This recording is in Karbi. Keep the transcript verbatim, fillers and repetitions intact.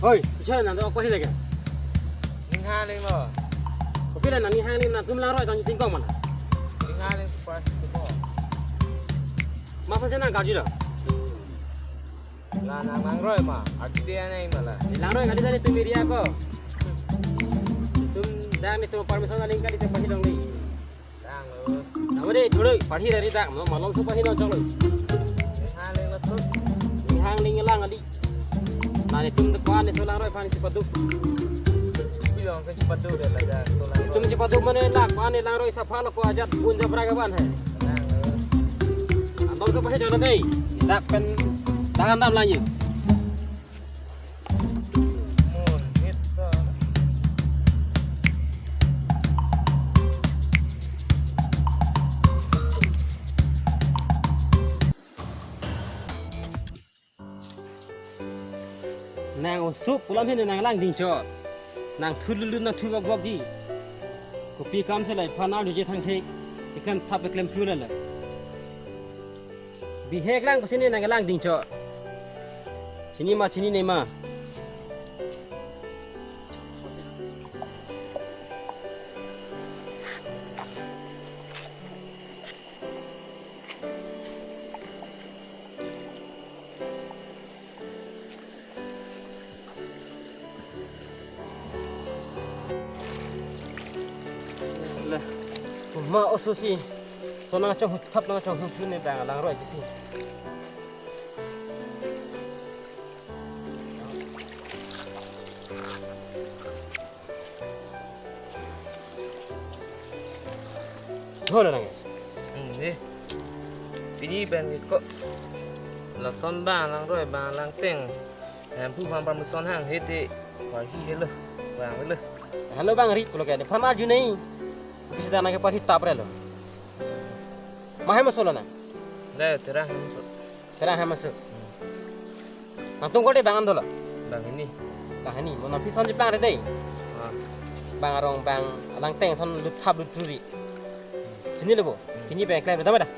Oi, bichara nang do apa sih lagi? Ning hang ning lo. Kopi la nang ning hang ning nangtum langroi tang tingkong mana? Ning hang ning pas itu. Masa sih nang gaji lo? La nang langroi ma, arti dia nang malah. Langroi kali tadi tu media ko. Tum dah ni tu permission aling kali tu pahidong ni. Tang lo. Nama deh, dulu pahir dari tak, mau malong tu pahir nang cholo. Ning hang ning lo tu. Ning hang ning lang kali. Nah, ni tum depan ni tu langroi pan cepat tu. Bilang kan cepat tu deh lah, tu langroi. Tum cepat tu mana lak, pan ni langroi sapha lo ko ajat bun jabra ke ban hai. Tang lo. Antam tu pahir cholo deh. Tak pen tangan dam lagi. Nang osup pulam hin nang lang dingchot. Nang thululu nang thubak bak di. Kopi kam se lai phan arjuje thangthek. Ikan thap klem thu lala. Bihek lang ko sini nang lang dingchot. Chini ma chini ne ma. Le, ma oso si. So nang chong huthap nang chong huthap ne bang langroi kisi. Holo nang. Hmm, deh. Pini pen ko lason bang langroi bang langteng. Em pu bang permission hang hedi. Wah hi helo. Bang helo. Helo bang ri pulo ke. Phan arju nei. Bisa tanah ke parhi tap relo. Mahai masolo na. Deh, terang masuk. Terang hai masuk. Hmm. Nangtum kode bang an dolo. Bang ini. Bang ini, mo nang pison jeplang re deh. Ah. Bang arong bang langteng son lut thap lut turi. Sini lo bo. Sini bang klem, tama dah.